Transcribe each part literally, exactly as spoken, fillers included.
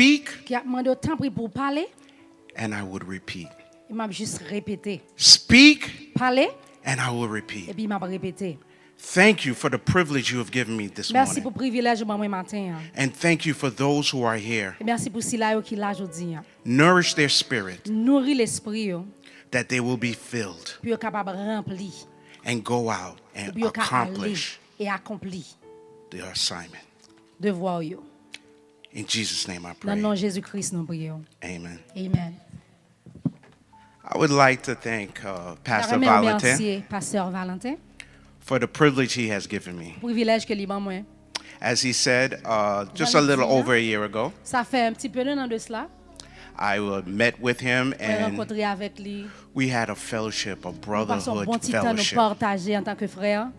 speak, ki ap mande w tanpri pou w pale, and I would repeat. E m ap jis repete. Speak, Pale, and I will repeat. Epi m ap repete. Thank you for the privilege you have given me this Mèsi morning. Pou privilèj ou ban mwen maten an. And thank you for those who are here. E mèsi pou sila yo ki la jodi an. Nourish their spirit Nouri lespri yo that they will be filled pou yo kapab ranpli. And go out and Pou yo ka ale accomplish e akonpli the assignment. Devwa yo. In Jesus' name I Nan pray. Non Jezi Kris nou priye w. Amen. Amen. I would like to thank uh, Pastor Mwen Valentin remèsye Pastè Valentin for the privilege he has given me. Pou privilèj ke li ban mwen. As he said, uh, just Jan a li little di a, over a year ago, Sa fè un petit peu d'un an de cela. I uh, met with him Mwen and rankontre avèk li. We had a fellowship, a Nou pase yon brotherhood bon ti tan nou fellowship. Pataje antanke frè.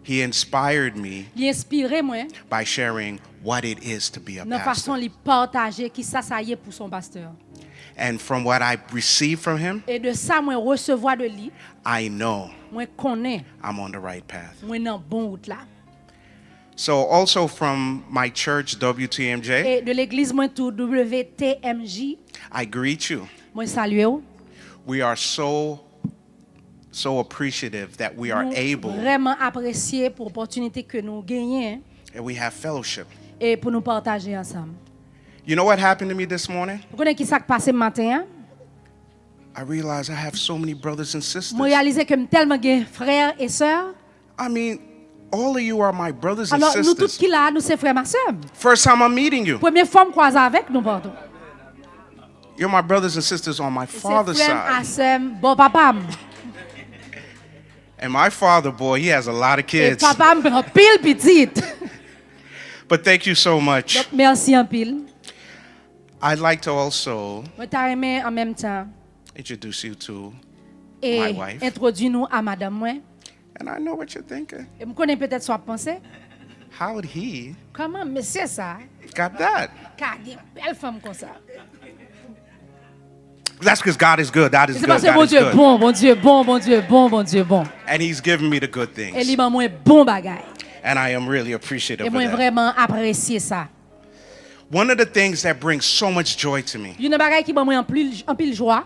He inspired me Li enspire mwen by sharing what it is to be a nan fason pastor. Li pataje ki sa sa ye pou son pastè. And from what I received from him, E de sa mwen resevwa de li, I know mwen konnen I'm on the right path. Mwen nan bon wout la. So, also from my church, W T M J, E de legliz mwen tou, W T M J, I greet you. Mwen salye w. We are so, so appreciative that we are Nou able vrèman apresye pou opòtinite ke nou genyen and we have fellowship. E pou nou pataje ansanm. You know what happened to me this morning? Ou konnen ki sa k pase m maten an? I realized I have so many brothers and sisters. Mwen reyalize ke m tèlman gen frè e sè. I mean, all of you are my brothers and Alò, nou tout sisters. Ki la, nou se frè m a sè m. First time I'm meeting you. Premye fwa m kwaze avèk nou pantou. You're my brothers and sisters on my Se father's frè m a side. Sè m bò papa m. And my father, boy, he has a lot of E kids. Papa m gen anpil pitit. But thank you so much. Donk, mèsi anpil. I'd like to also Mwen ta renmen an menm tan introduce you to e my wife. Entwodui nou a madanm mwen. And I know what you're thinking. E m konnen petèt sa w ap panse. How did he Kòman mesye sa got that? Ka gen bèl fanm konsa? That's because God is good. God is Se good. paske God is Bondye good. Bon, Bondye bon, Bondye bon, Bondye bon. And he's given me the good things. E li ban mwen bon bagay. And I am really appreciative E of mwen that. Vrèman apresye sa. One of the things that brings so much joy to me Youn nan bagay ki ban mwen anpil, anpil jwa,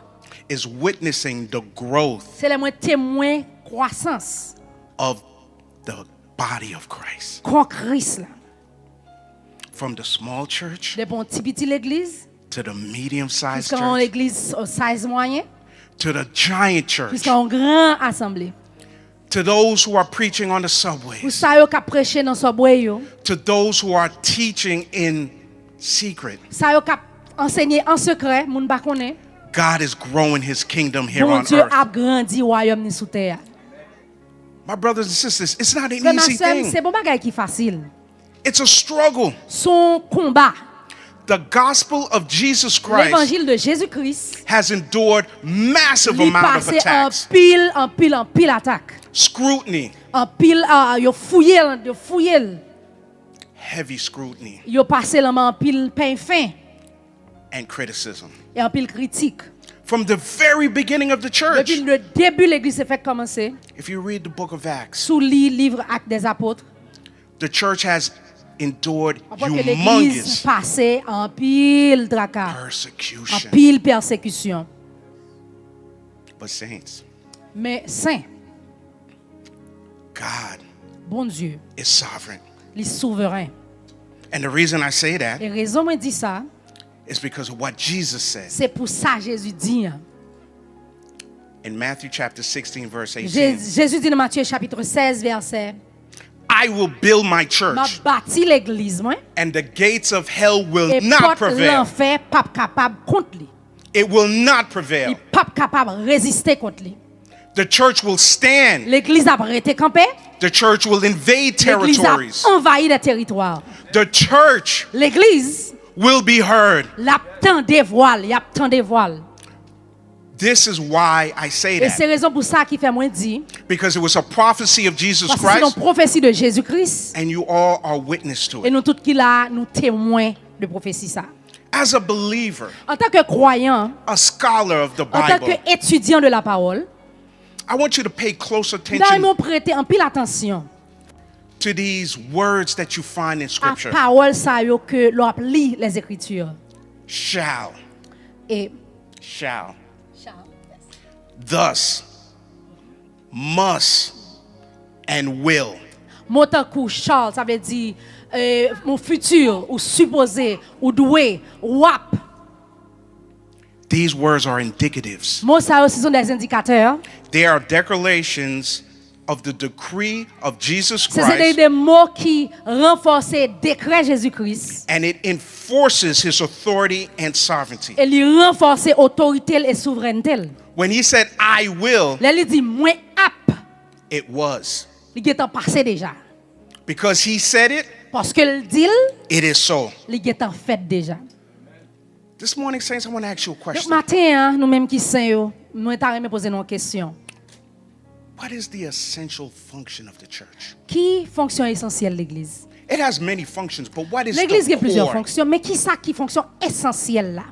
is witnessing the growth se lè mwen temwen kwasans of the body of Christ. Kò Kris la. From the small church Depi yon ti piti legliz, to the medium sized jiska yon church legliz uh, size mwayen, to the giant church jiska yon gran asanble. To those who are preaching on the Pou subways, sa yo k ap preche nan subway yo, to those who are teaching in secret, sa yo k ap ansenye an sekrè, moun pa konnen. God is growing his kingdom here on Bondye earth. Ap grandi wayòm ni sou tè a. My brothers and sisters, it's not an Frè m a easy sè m, thing. Se pa yon bagay ki fasil. It's a struggle. Se yon konba. The gospel of Jesus Christ Levanjil de Jezi Kris has endured massive li amount of pase attacks, anpil, anpil, anpil atak. Scrutiny, Anpil, uh, yo fouye l, yo fouye l. Heavy scrutiny. Yo pase l anba anpil peny fen. And criticism. E anpil kritik. From the very beginning of the church, Depi le debi legliz te fèk kòmanse, if you read the book of Acts, si w li liv Actes des Apôtres, the church has endured w ap wè ke legliz humongous pase anpil traka, persecution. Anpil pèsekisyon. But saints, Men sen, God Bondye, is sovereign. Li souveren. And the reason I say that E rezon mwen di sa, is because of what Jesus said se pou sa Jezi di an. In Matthew chapter sixteen, verse Je- eighteen. Jezi di nan Matye chapit sèz vèsè, I will build my "M ap church, bati legliz mwen, and the gates of hell will e not pòt prevail. Lanfè p ap kapab kont li. It will not Li prevail." p ap kapab reziste kont li." The church will stand. Legliz ap rete kanpe. The church will invade Legliz ap territories. Anvayi de teritwa. The church Legliz will be heard. L ap tande vwa l, y ap tande vwa l. This is why I say E se that. Rezon pou sa ki fè mwen di, Because it was a prophecy of Jesus paske se yon Christ, pwofesi de Jezi Kris, and you all are witness to e it. Nou tout ki la, nou temwen de pwofesi sa. As a believer, Antanke kwayan, a scholar of the antanke Bible, etidyan de la pawòl, I want you to pay close m ta renmen attention w prete anpil atansyon to these words that you find in a Scripture. Pawòl sa yo ke lè w ap li Lèzekriti. Shall. E Shall. shall. Yes. Thus, must, and will. Mo tankou shall, sa vle di eh, mo fiti, ou sipoze, ou dwe, w ap. These words are indicatives. Mo sa yo, se sont des indicateurs. They are declarations of the decree of Jesus Se se de, Christ, de mo ki ranfòse dekrè Jezi Kris. And it enforces his authority and sovereignty. E li ranfòse otorite l e souvrènte l. When he said, "I will," Lè li di, "Mwen ap," it was. Li gentan pase deja. Because he said it, Paske l di l, it is so. Li gentan fèt deja. This morning, Saints, I want to ask you a Donk question. Maten an, nou menm ki sen yo, mwen ta renmen poze nou yon kesyon. What is the essential function of the church? Ki fonksyon esansyèl legliz? It has many functions, but what is Legliz the gen plizyè core? Fonksyon, men ki sa ki fonksyon esansyèl la,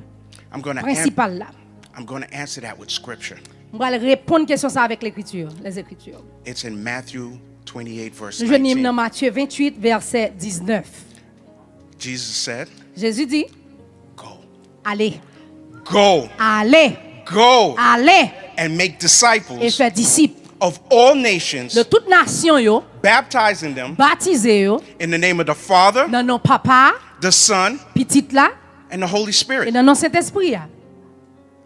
I'm going to prensipal la? I'm going to answer that with scripture. Mwen pral reponn kesyon sa avèk lekriti, les écritures. It's in Matthew twenty-eight, verse Nou jwenn li nan nineteen. Matye venntuit, vèsè diznèf. Jesus said, Jezi di, "Go, "Ale, go, ale, go, ale, and make disciples e fè disip of all nations, de tout nasyon yo, baptizing them batize yo in the name of the Father, nan non Papa, the Son, Pitit la, and the Holy e Spirit." Nan non Sentespri a."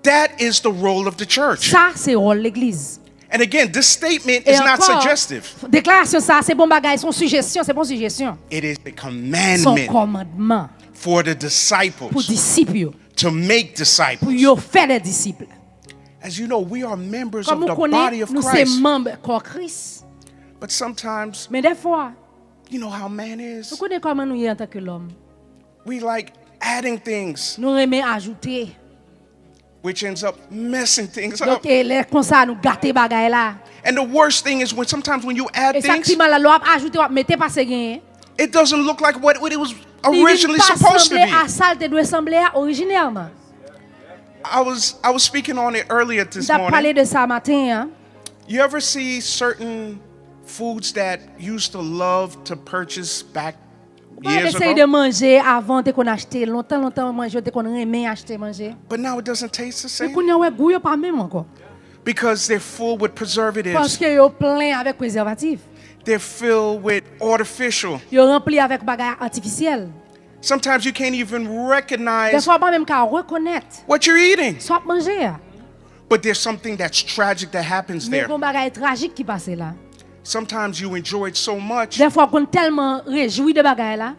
That is the role of the church. Sa se wòl legliz. And again, this statement E is not ankò, suggestive. Deklarasyon sa se bon bagay, se yon sijesyon, se bon sijesyon. It is a Se yon commandment kòmandman for the pou disciples disip yo, to make pou disciples. Yo fè de disip. As you know, we are members of Kòm ou the konnen, body of nou se Christ. Manm kò Kris. But sometimes, Men dèfwa, you know how man is. Nou konnen kòman nou ye antanke lòm. We like adding things, Nou renmen ajoute. Which ends up messing things Donk, up. E lè konsa, nou gate bagay la. And the worst thing is when sometimes when you add E sa k things, pi mal la, lè w ap ajoute, w ap mete pase genyen. It doesn't look like what it was Li vin originally pa supposed to sanble be. A sa l te dwe sanble a orijinèlman. I was I was speaking on it earlier this M t ap pale morning. De sa maten an. You ever see certain foods that used to love to purchase back Ou pa wè years de seri de ago? Manje avan te konn achte, lontan lontan manje yo te konn renmen achte manje. But now it doesn't taste the Men same kounye a w wè gou yo pa menm ankò. Because they're full with preservatives. Paske yo plen avèk prezèvatif. They're filled with artificial. Yo ranpli avèk bagay atifisyèl. Sometimes you can't even recognize Dèfwa w pa menm ka rekonèt what you're eating. Sa w ap manje a. But there's something that's tragic that happens Men there. Gon bagay trajik ki pase la. Sometimes you enjoy it so much Dèfwa w konn tèlman rejwi de bagay la,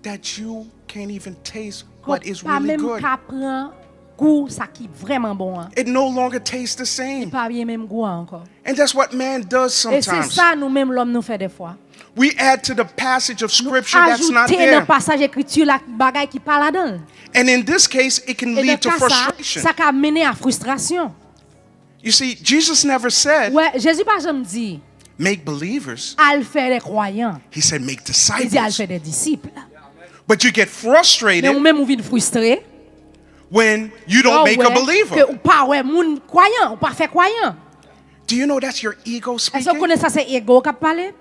that you can't even taste Kon what is pa really menm good. Ka pran gou sa ki vrèman bon an. It no longer tastes the same. Pa byen menm gou an ankò. And that's what man does E se sometimes. Sa nou menm lòm nou fè dèfwa. We add to the passage of Nou scripture that's not ajoute nan there. Pasaj ekriti la bagay ki pa ladan l. And in this case, it can E nan lead to ka sa, frustration. Sa ka mennen a fristrasyon. You see, Jesus never said, Wè, Jezi pa janm di, "Make believers." "Al fè de kwayan." He said, "Make Li di, "Al disciples." Fè de disip." But you get Men frustrated ou menm ou vin fristre. When you don't Ou make a wè believer. Ke ou pa wè moun kwayan, ou pa fè kwayan. Do you know that's your ego Èske w speaking? Konnen sa se ego k ap pale?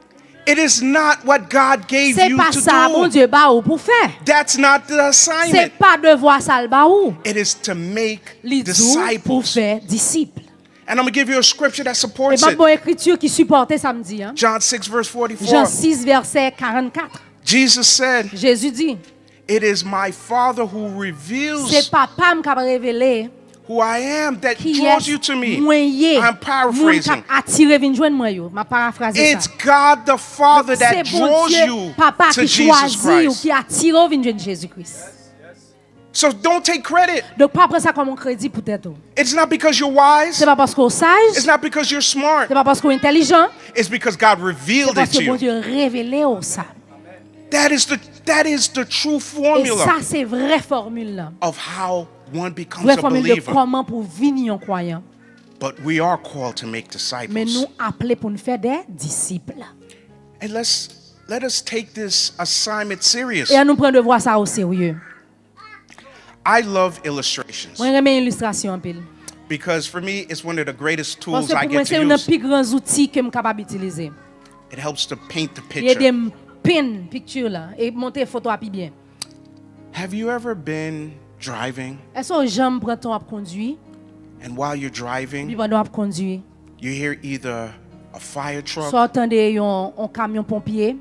It is not what God gave Se you pa to sa do. Bondye ba ou pou fè. That's not the Se assignment. Pa devwa sa l ba ou. It is to make Li di w pou disciples. Fè disip. And I'm going to give you a scripture that E supports m ap it. Ba w ekriti ki sipòte sa m di an. John six, verse forty-four. Jan sis vèsè karannkat. Jesus said, Jezi di, "It is my Father who reveals Se Papa m k ap revele who I am that Kiyès draws you to me." Mwen ye. I'm Moun k paraphrasing. Ap atire vin jwenn mwen yo. M ap parafraze It's sa. God the Father that Se draws Bondye you Papa to ki Jesus chwazi w, Christ. Ki atire w vin jwenn Jezi Kris. So don't take credit. Donk pa pran sa kòm yon kredi pou tèt ou. It's not because you're wise. Se pa paske w saj. It's not because you're smart. Se pa paske w entèlijan. It's because God Se revealed it paske to you. Bondye revele w sa. That is the that is the true E formula sa se vrè fòmil la. Of how one becomes Vrè a fòmil de believer. Kòman pou w vin yon kwayan. But we are called to make Men disciples. Nou aple pou n fè de disip. And let's let us take this assignment serious. E an nou pran devwa sa o serye. I love illustrations. Mwen renmen ilistrasyon anpil. Because for me, it's one of the greatest tools Paske I pou mwen get se to youn nan use. Pi gran zouti ke m kapab itilize. It helps to paint the Li ede picture. M penn pikti la e monte foto a pi byen. Have you ever been Driving, Èske w janm pran tan w ap kondui? and while you're Epi driving, pandan w ap kondui, you hear either a fire swa w truck tande yon, yon kamyon ponpye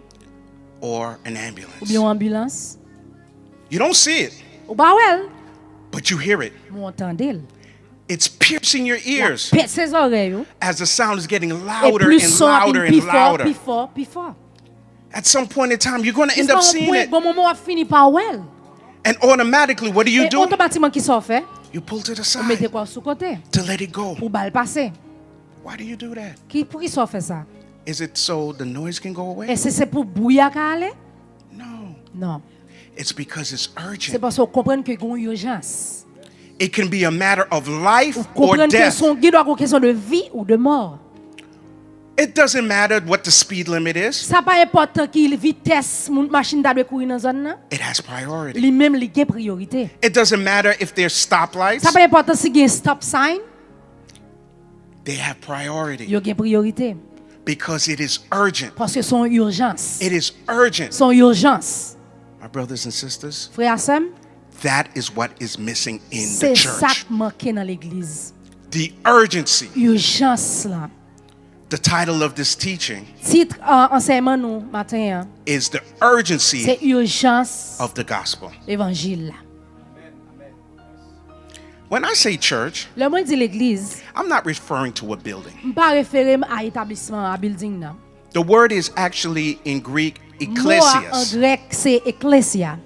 or an oubyen ambulance. Yon anbilans. You don't see it, Ou pa wè l, but you hear it. Men w tande l. It's piercing your L ap ears pèse zòrèy ou. As the sound is getting E louder plis and son ap louder vin pi and fò, louder. Pi fò, pi fò. At some point in time, you're going to end Jiska up yon seeing pwen, it. Gon moman w ap fini pa wè l. And automatically, what do you E do? Otomatikman, kisa w fè? You pull to the Ou mete side kò w sou kote to let it go. Pou w ba l pase. Why do you do that? Ki, pou kisa w fè sa? Is it so the noise can go away? Èske se pou bwi a ka ale? No. Non. It's because it's Se urgent. Paske w konprann ke gen yon ijans. It can be a matter of life Ou or konprann ke death. Se yon, gen dwa gen yon kesyon de vi ou de mò. It doesn't matter what the speed limit is. Sa pa enpòtan ki vitès moun, machin ta dwe kouri nan zòn nan. It has priority. Li menm, li gen priyorite. It doesn't matter if there's stoplights. Sa pa enpòtan si gen stop sign. They have priority Yo gen priyorite. Because it is urgent. Paske se yon ijans. It is urgent. Se yon ijans. My brothers and sisters, Frè a sè m, that is what is missing in se the sa church. K manke nan legliz. The urgency. Ijans la. The title of this teaching Tit uh, ansèyman nou maten an, is the urgency se ijans of the gospel. Levanjil la. When I say church, Lè mwen di legliz, I'm not referring to a building. M pa refere m a etablisman, a building nan. The word is actually in Greek, Mo a an ecclesias. Grèk se ekklesia.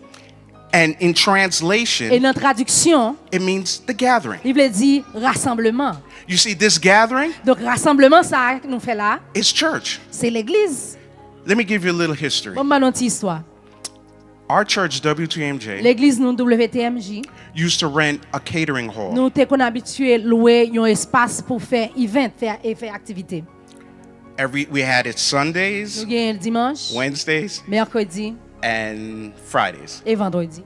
And in E translation, nan tradiksyon, it means the gathering. Li vle di rasanbleman. You see, this gathering Donk, rasanbleman sa a nou fè la, is church. Se legliz. Let me give you a little history. Bon, m ban nou ti istwa. Our church, W T M J, Legliz nou, W T M J, used to rent a catering hall. Nou te konn abitye lwe yon espas pou fè event, fè, e fè aktivite. Every we had it Sundays, Nou gen dimanch, Wednesdays, mèkredi and Fridays. E vandredi.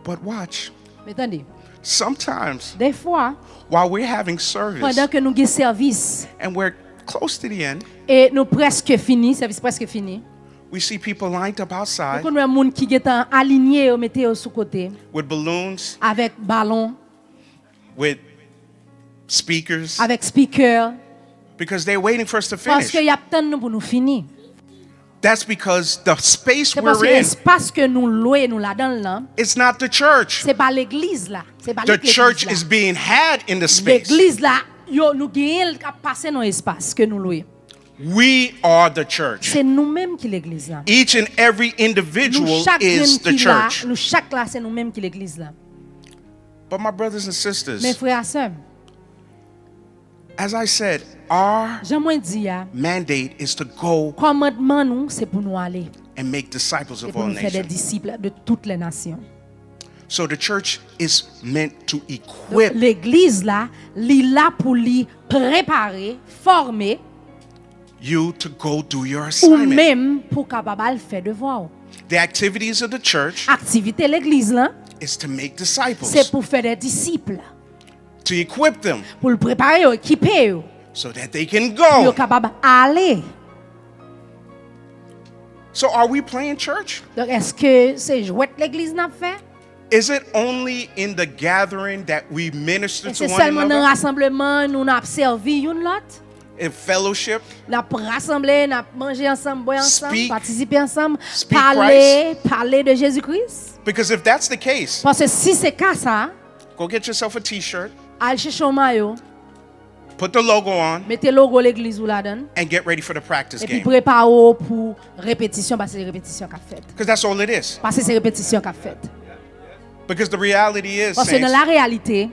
But watch, Men tande, sometimes defwa, while we're having service pandan ke nou gen sèvis and we're close to the end, e nou prèske fini, sèvis prèske fini, we see people lined up nou outside konn wè moun ki gentan alinye yo, mete yo sou kote, with balloons, avèk balon, with speakers, avèk speaker, because they're waiting for us to finish. Paske y ap tann nou pou nou fini. That's because the space Se we're paske in espas ke nou lwe, nou ladan l lan, is not the church. Se pa legliz la. Se pa The legliz church la. Is being had in the space. Legliz la, yo, nou genyen l k ap pase nan espas ke nou lwe. We are the church. Se nou menm ki legliz la. Each and every Nou individual chak grenn is the ki la, church. Nou chak la, se nou menm ki legliz la. But my brothers and sisters, Men frè a sè m, as I said, our jan mwen di a, mandate is to go kòmandman nou, se pou nou ale. And make disciples E of pou all nou fè de nations. Disip de toutes les nations. So the church is meant to Donk, equip legliz la, li la pou li prepare, fòme you to go do your ou assignment. Menm pou w kapab al fè devwa w. The activities of the church Aktivite legliz lan, is to make se disciples, pou fè de disip, to equip them, pou l prepare yo, ekipe yo, so that they can pou yo go. Kapab ale. So are we playing church? Donk, èske se jwèt legliz n ap fè? Is it only in the gathering that we minister E to se one sèlman nan another? Rasanbleman nou n ap sèvi youn lòt? In fellowship? N ap rasanble, n ap manje ansanm, bwè ansanm, Speak- patisipe ansanm, speak pale, Christ? Pale de Jezi Kris? Because if that's the case, Paske si se ka sa, go get yourself a t-shirt, al chèche yon mayo, put the logo on, mete logo legliz ou ladan l, and get ready for the practice epi game. Prepare w pou repetisyon, paske se repetisyon k ap fèt. Because that's all it is. Paske se repetisyon k ap fèt. Because the reality is, Paske nan la saints, reyalite,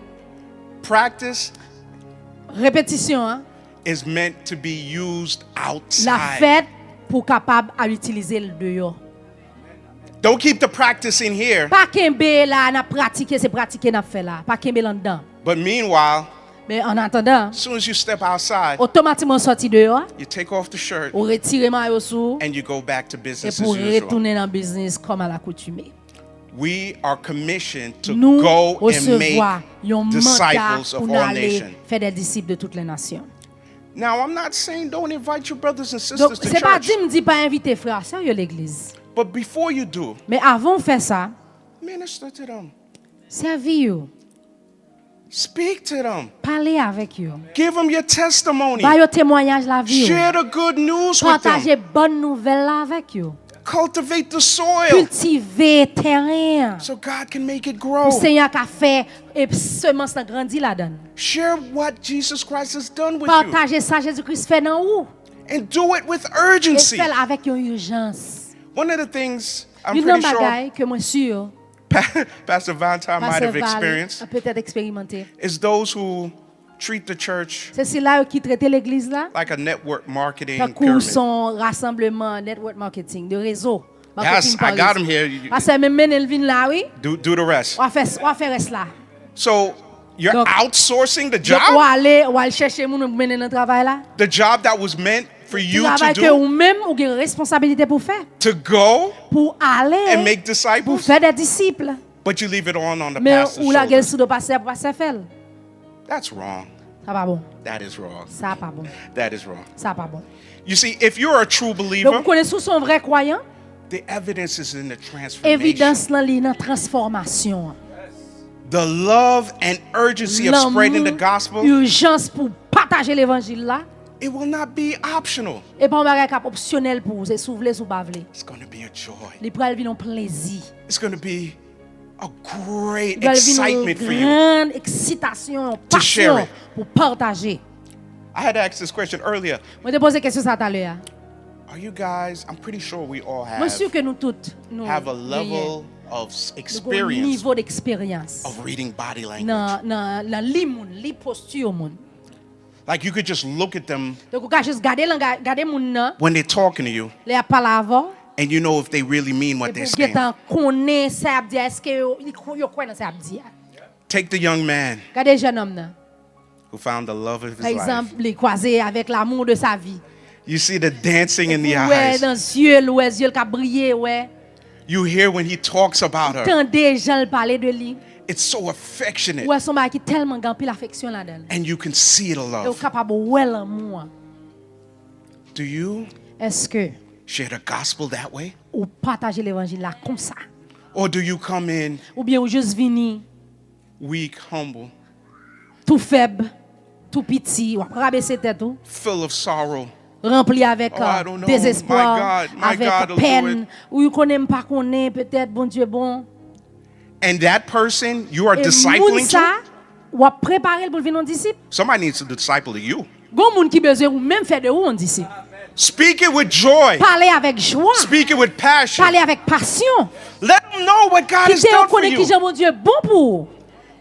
practice repetisyon an is meant to be used la outside. Fèt pou kapab al itilize l deyò. Don't keep the practice in here. Pa kenbe la, n ap pratike, se pratike n ap fè la. Pa kenbe l anndan. But meanwhile, Men an atandan, as soon as you step outside, otomatikman w sòti deyò, you take off the shirt ou retire mayo sou ou, and you go back to business epi w as usual. Retounen nan biznis kòm alakoutime. We are commissioned to Nou go and resevwa make yon manda disciples pou of n all ale nations. Fè de disip de toutes les nations. Now, I'm not saying don't invite your brothers and Donk, sisters to se pa church, di m di pa envite frè a sè w yo legliz. But before you do, Men avan w fè sa, minister to them. Sèvi yo. Speak to them. Pale avèk yo. Give them your testimony. Ba yo temwayaj lavi yo. Share the good news with them. Pataje bòn nouvèl la avèk yo. Cultivate the soil Kiltive teren an. So God can make it Pou grow. Senyè ka fè e semans lan grandi ladan l. Share what Jesus Christ has done with you. Pataje sa Jezi Kris fè nan ou. And do it with E urgency. Fè l avèk yon ijans. One of the things I'm Youn nan pretty sure bagay ke mwen si Pastor Valentine might Pastè have Val experienced petèt eksperimente. Is those who treat the church Se sila yo ki trete legliz la like a network marketing tankou pyramid. Son rasanbleman network marketing de rezo. Yes, I got him here. You- Pastè menm mennen l vin la wi. Do, do the rest. W a fè w a fè rès la. So you're Donc, outsourcing the Donk ou job ale w al chèche moun ou mennen nan travay la. The job that was meant for you to Travay ke do, ou menm ou gen responsabilite pou fè. To go Pou ale and make pou disciples, fè de disip. But you leave it all on the Men pastor's ou lage l shoulders. Sou do pastè pou pastè fè l. That's wrong. Sa pa bon. That is wrong. Sa pa bon. That is wrong. Sa pa bon. You see, if you're a true Donk believer, ou konnen si w se yon vrè kwayan, the evidence is in the transformation. Evidans lan li nan transfòmasyon an. The love and urgency of spreading the gospel, Ijans pou pataje levanjil la. It will not be optional. E pa yon bagay k ap opsyonèl pou ou, se si w vle, si w pa vle. It's going to be a joy. Li pral vin yon plezi. It's going to be a great Li pral vin yon excitement for you. Gran eksitasyon, To share pasyon it. Pou pataje. I had to ask this question earlier. Mwen te poze kesyon sa talè a. Are you guys, I'm pretty sure we all have, Mwen si ke nou tout nou have a genyen. Level of s- Nou gen experience nivo d'eksperyans of reading body language. Nan, nan, nan li moun, li posti yon moun. Like you could just look at them Donk ou ka jis gade lan, gade moun nan when they're talking to you lè y ap pale avè w. And you know if they really mean what Epi they're ou saying. Gentan konnen sa y ap di a, èske yo, yo kwè nan sa y ap di a. Take the young man Gade jèn òm nan. Who found the love of his Pa egzanp, life. Li kwaze avèk lamour de sa vie. You see the dancing in the Ou wè eyes. Nan zye l, ou wè zye l k ap briye, ou wè. You hear when he talks about her. Tande jan l pale de li. It's so affectionate. Ou wè se yon bagay ki tèlman gen anpil afeksyon ladan l. And you can see the E ou love. Kapab wè lanmou an. Do you Èske share the gospel that way? Ou pataje levanjil la konsa? Or do you come in Oubyen ou jis vini weak, humble, tou fèb, tou piti, w ap rabese tèt ou, full of sorrow? Ranpli avèk Oh, I don't know. dezespwa, My God, my God avèk will do pèn, it. Ou konnen m pa konnen, petèt Bondye bon. And that person you are E moun discipling sa, to, w ap prepare l pou l vin yon disip. Somebody needs to disciple you. Gon moun ki bezwen ou menm fè de ou yon disip. Speak it with joy. Pale avèk jwa. Speak it with passion. Pale avèk pasyon. Let them know what God has Kite yo done for konnen you. Kijan Bondye bon pou ou.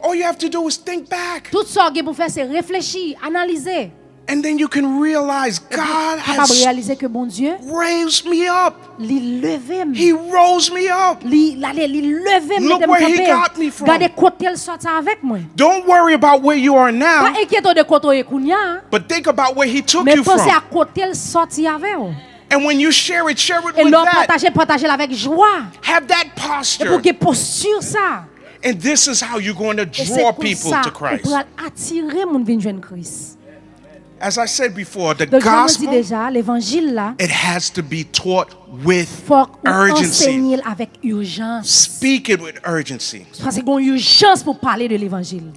All you have to do is think back. Tout sa w gen pou fè se reflechi, analize. And then you can realize Epi God kapab has reyalize ke Bondye raised me up. Li leve m. He rose me up. Li lale, li leve m, Look mete m where he kanpe. Got me from. Gade kote l soti avèk mwen. Don't worry about where you are Pa now, enkyete w de kote w ye kounye a. But think about where he took Men you panse a from. Kote l soti avè w. And when you share it, share it E with lè w that. Pataje, pataje l avèk jwa. Have that Epi w posture. Gen posti sa. And this is how you're going to E se draw people konsa to ou Christ. Pral atire moun vin jwenn Kris. As I said before, the Donk jan mwen di gospel, deja, levanjil la, it has to be taught with fòk ou urgency. Ansenye l avèk ijans. Speak it with urgency. Paske gen yon ijans pou pale de levanjil.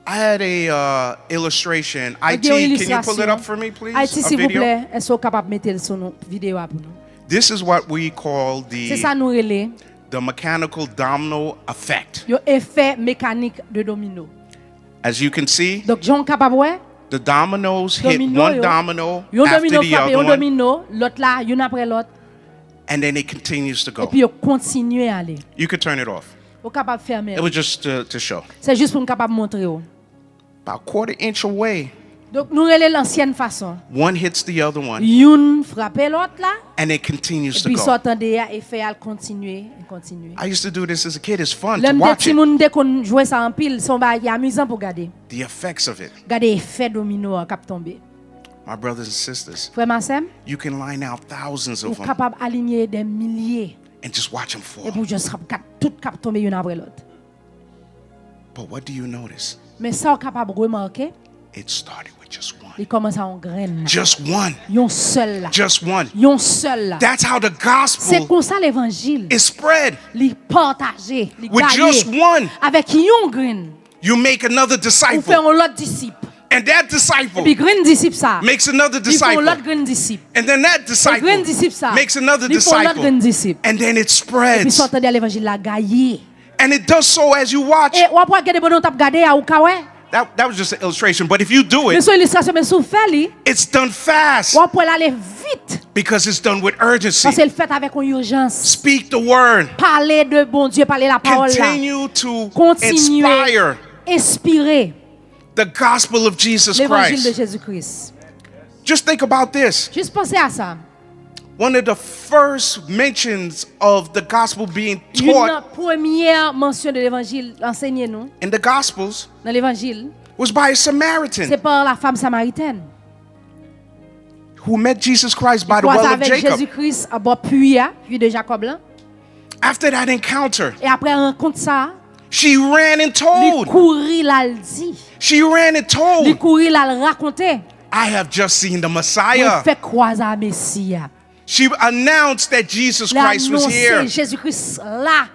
I had a uh, illustration. Mwen I T, gen yon can you pull it ilistrasyon. up for me, please? Ayiti, A silvouplè, video. Èske w kapab mete l sou nou videyo a pou nou? This is what we call Se the sa nou rele the mechanical domino effect. Yon efè mekanik de domino. As you can see, Donk, jan w kapab wè, the dominoes hit domino one yo, domino yon after domino the frape other yon one, domino, lòt la, youn apre lòt, and then it continues to go. Epi yo kontinye ale. You could turn it off. Ou kapab fèmen It l. Was just to, to show. Se jis pou m kapab montre w. About a quarter inch away, Donk, nou rele l ansyen fason. One hits the other one, Youn frape lòt la, and it continues to epi sa w go. Tande a, efè a l kontinye, e kontinye. I used to do this as a kid. It's fun Lè to m te watch it. Timoun, m te konn jwe sa anpil, se yon bagay ki amizan pou gade. The effects of it. Gade efè domino an k ap tonbe. My brothers and sisters, Frè m ak sè m, you can line out thousands ou of them, kapab alinye de milye and just watch them fall. epi w jis ap gad tout k ap tonbe youn apre lòt. But what do you notice? Men sa w kapab remake, It started with just one. Li kòmanse a yon grenn la. Just one. Yon sèl la. Just one. Yon sèl la. That's how the Se gospel konsa levanjil. Is spread. Li pataje. Li With just gaye. One, Avèk yon grenn. You make another Ou fè disciple. Yon lòt disip. And that disciple Epi grenn disip sa. Makes another disciple. Li fè yon lòt grenn disip. And then that disciple. E grenn disip sa. Makes another Li fè yon lòt disciple. Grenn disip. And then it Epi spreads. Sa w tande a levanjil la gaye. And it does so as you watch. E w ap wè gade pandan w t ap gade a ou ka wè. That, that was just an illustration. But if you do Men it, sou ilistrasyon men si w fè li, it's done fast. W ap wè l ale vit. Because it's done with urgency. Paske l fèt avèk yon ijans. Speak the word. Pale de Bondye, pale lapawòl la. Continue to Kontinye inspire enspire the gospel of Jesus levanjil de Christ. Jezi Kris. Just think about this. Jis panse a sa. One of the first mentions of the gospel being Youn taught nan premyè mansyon de levanjil ansenye nou in the gospels nan levanjil was by a Samaritan se pa la fanm samaritèn who met Jesus Christ by the kwaze well of avèk Jacob. Jezi Kris anbò pwi a, pwi de Jakòb lan. After that encounter, E apre rankont sa, she ran and li told. Kouri l al di. She ran and Li told. Kouri l al rakonte. I have just seen the Mwen Messiah. Fèk kwaze a Mesi a. She announced that Jesus Li Christ was anonse here. Jezi Kris la.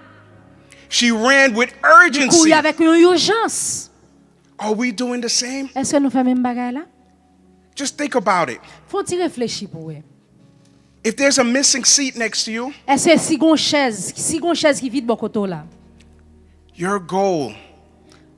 She ran with Li urgency. Kouri avèk yon ijans. Are we doing the same? Èske nou fè menm bagay la? Just think about it. Fè yon ti reflechi pou wè. If there's a missing seat next to you, Èske si gon chèz, si gon chèz ki vid bò kote w la, your goal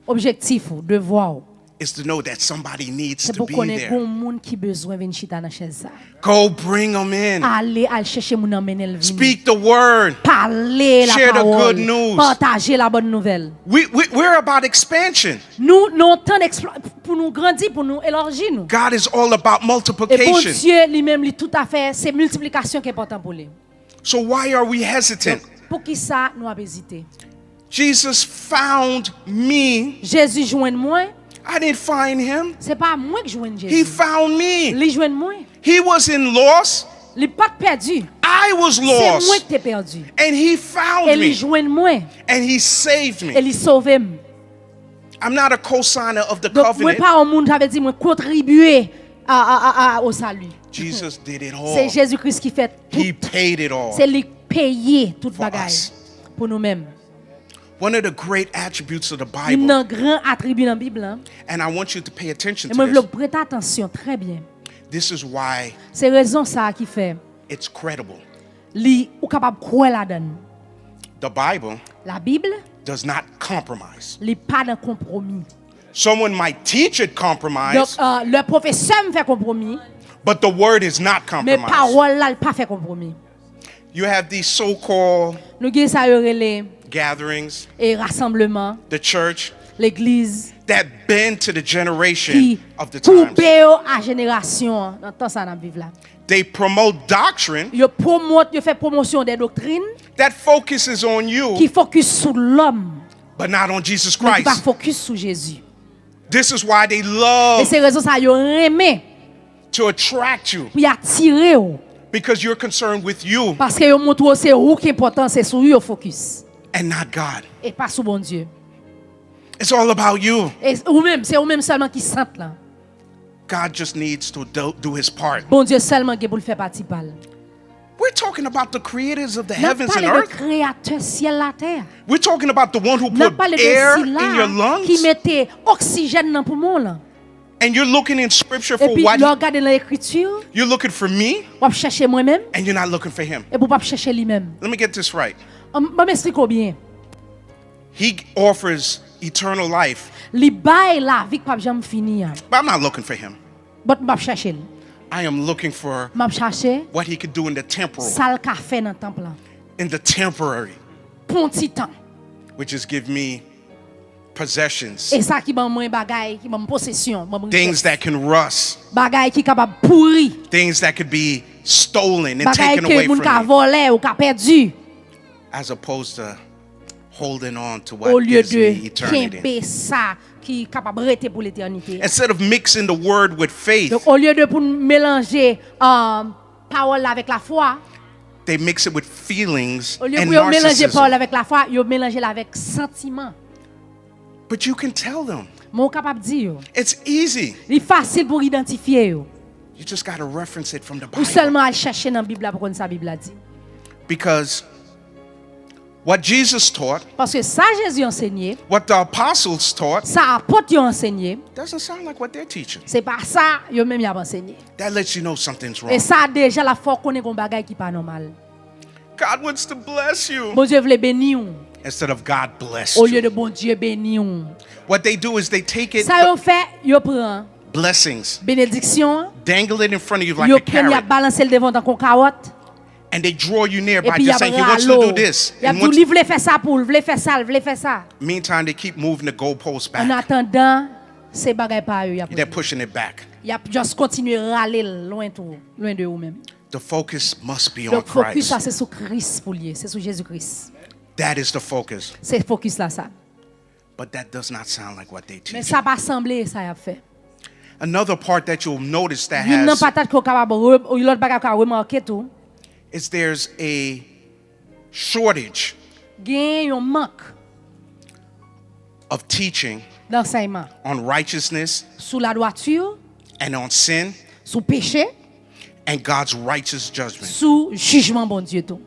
objektif ou, devwa w, is to know that somebody needs se to pou be konnen there. Gon moun ki bezwen vin chita nan chèz sa. Go bring them in. Ale, al chèche moun nan mennen l vini. Speak the word. Pale la Share the good pawòl. News. Pataje la bòn nouvèl. We, we, we're about expansion. Nou nan tan pou nou, pou nou grandi, pou nou elaji nou. God is all about E multiplication. Bondye li menm li toutafè se miltiplikasyon ki enpòtan pou li. So why are we hesitant? Poukisa nou ap ezite? Jesus found me. Jezi jwenn mwen. I didn't find him. Se pa mwen k jwenn He Jezi. Found me. Li jwenn mwen. He wasn't lost. Li pa t pèdi. I was Se mwen lost. K te pèdi. And he found E li me. Jwenn mwen. And he saved E me. Li sove m. I'm not a cosigner of the Donk mwen covenant. Pa yon moun, sa vle di mwen kontribye a, a, a, a, o sali. Jesus did it Se all. Jezi Kris ki fè He tout. Paid it all. Se li k peye tout For bagay Us. Pou nou menm. One of the great attributes of the Youn Bible, nan gran atribi nan Bib lan. And I want you to pay attention E to mwen vle this. W prete atansyon trè byen. This is why Se rezon sa a ki fè it's credible. Li, ou kapab kwè ladan l. The Bible Labib does not compromise. Li pa nan konpwomi. Someone might teach it compromise. Donk, uh, lè pwofesè m fè konpwomi, but the word is not compromised. Men pawòl la, l pa fè konpwomi. You have these so-called Nou gen sa yo rele gatherings, e rasanbleman, the church, legliz, that bend to the generation ki of the times. Koube yo a jenerasyon an, nan tan sa n ap viv la. They promote doctrine Yo pwomot, yo fè pwomosyon de doktrin that focuses on you, ki fokis sou lòm, but not on Jesus men ki pa Christ. Fokis sou Jezi. This is why they E love se rezon sa yo renmen to attract you pou y atire w, because you're concerned with you paske yo montre w se ou ki enpòtan, se sou ou yo fokis, and not God. E pa sou Bondye. It's all about you. E ou menm, se ou menm sèlman ki sant lan. God just needs to do, do his part. Bondye sèlman gen pou l fè pati pa l. We're talking about the creators of the N ap heavens and pale de earth. Kreyatè syèl la tè a. We're talking about the one who N ap put pale de air sila in your ki lungs. Mete oksijèn nan poumon w lan. And you're looking in scripture for Epi what lè w gade nan ekriti, you're looking for me, w ap chèche mwen menm, and you're not looking for him. Epi w p ap chèche li menm. Let me get this right. Ban m esplike w byen. He offers eternal life, Li bay lavi k p ap janm fini an. But I'm not looking for him. But m p ap chèche l. I am looking for M ap chache what he could do in the temporal, Sa l ka fè nan tanp lan. In the temporary, Pou yon ti tan. Which is give me possessions, E sa ki ban mwen bagay, ki ban m posesyon, ban m things richès. That can rust, Bagay ki kapab pouri. Things that could be stolen and Bagay taken ke away moun from ka me, Vòlè ou ka pèdi. As opposed to holding on to what Olye gives de me eternity. Kenbe sa ki kapab rete pou letènite. Instead of mixing the word with faith, Donk, olye de pou n melanje um, pawòl la avèk lafwa, they mix it with feelings olye and pou yo melanje pawòl narcissism. Avèk lafwa, yo melanje l avèk santiman. But you can tell them. Men w kapab di yo. It's easy. Li fasil pou w idantifye yo. You just got to reference it from the Ou Bible. Sèlman al chèche nan Bib la pou konn sa Bib la di. Because what Jesus taught, Paske sa Jezi ansenye, what the apostles taught, sa apot yo ansenye, doesn't sound like what they're teaching. Se pa sa yo menm y ap ansenye. That lets you know something's E wrong. Sa deja l ap fè w konnen gon bagay ki pa nòmal. God wants to bless you Bondye vle beni w instead of God bless olye you. De Bondye beni w. What they do is they take it, Sa yo fè, yo pran blessings, benediksyon an, dangle it in front of you like yo a pran y ap carrot, balanse l devan tankou kawòt, and they draw you near by epi y just ap saying, "He wants rale to w. do this." Y ap And di w once, li vle fè sa pou l, vle fè sa, l vle fè sa. Meantime, they keep moving the goalposts An back. Atandan, se bagay pa yo y ap They're pushing it back. Y ap just kontinye rale l lwen tou, lwen de ou menm. The focus must be on Donk, fokis Christ. La se sou Kris pou l ye, se sou Jezi Kris. That is the focus. Se fokis la sa. But that does not sound like what they Men teach. Sa pa sanble sa y ap fè. Another part that you'll notice that Youn nan has patat ke w kapab re- youn lòt bagay w ka remake tou, is there's a shortage gen yon mank of teaching dansèyman on righteousness sou ladwati, and on sin sou peche, and God's righteous judgment. Sou jijman Bondye tou.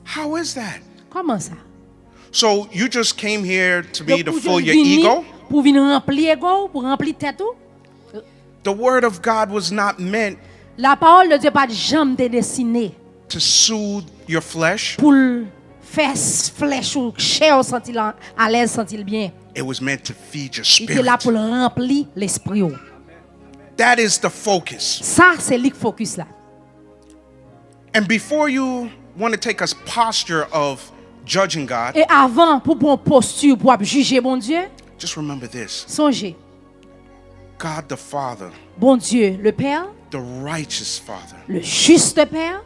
How is that? Kòman sa? So you just came here to be Donk, to ou fill jis your vini ego? Pou vin ranpli ego w, pou ranpli tèt ou. The word of God was not meant Lapawòl de Dye pa t janm te desine to soothe your flesh. Pou l fè s- flèch ou chè w santi l an- alèz, santi l byen. It was meant to feed your Li te la spirit. Pou l ranpli lespri w. That is the focus. Sa se li k fokis la. And before you want to take a posture of judging God, E avan pou pran posti pou ap jije Bondye, just remember this. Sonje, God the Father, Bondye le Père, the righteous Father, le juste Père,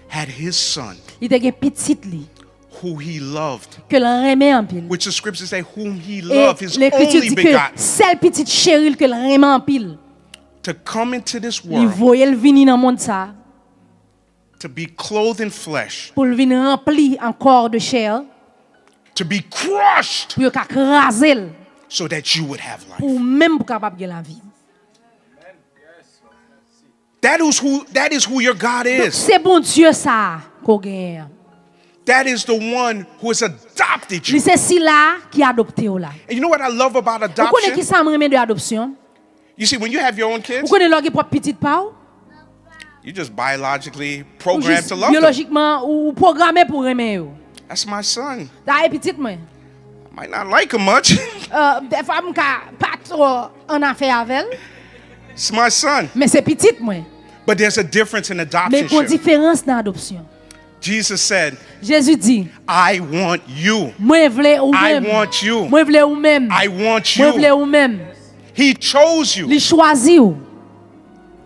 had his son, li te gen pitit li, who he loved, ke l renmen anpil. Which the scriptures say, whom he E loved, his Lekriti only di ke begotten, sèl pitit cheri l ke l renmen anpil, to come into this li world, voye l vini nan mond sa, to be clothed in flesh, pou l vin ranpli an kò de chè, to be crushed, pou yo ka kraze l, so that you would have life. Pou ou menm pou kapab gen lavi. That is who, that is who your God Donk, is. Se Bondye sa a ke w genyen an. That is the one who has adopted Li you. Se sila ki adopte w la. And you know what I love about Ou konnen ki adoption? Sa m renmen de adopsyon? You see, when you have your own Ou kids, konnen lè w gen pwòp pitit pa w? You just biologically Ou programmed jis to love them. Byolojikman, ou ou pwograme pou w renmen yo. That's my son. Sa e pitit mwen. I might not like him much. Uh, Dèfwa m ka pa twò an afè avè l. It's my son. Men se pitit mwen. But there's a difference in Men adoption. gon diferans nan adopsyon. Jesus said, Jezi di, I want you. Mwen vle ou I menm. Want you. Mwen vle ou menm. I want Mwen vle you. Ou menm. He chose you. Li chwazi w.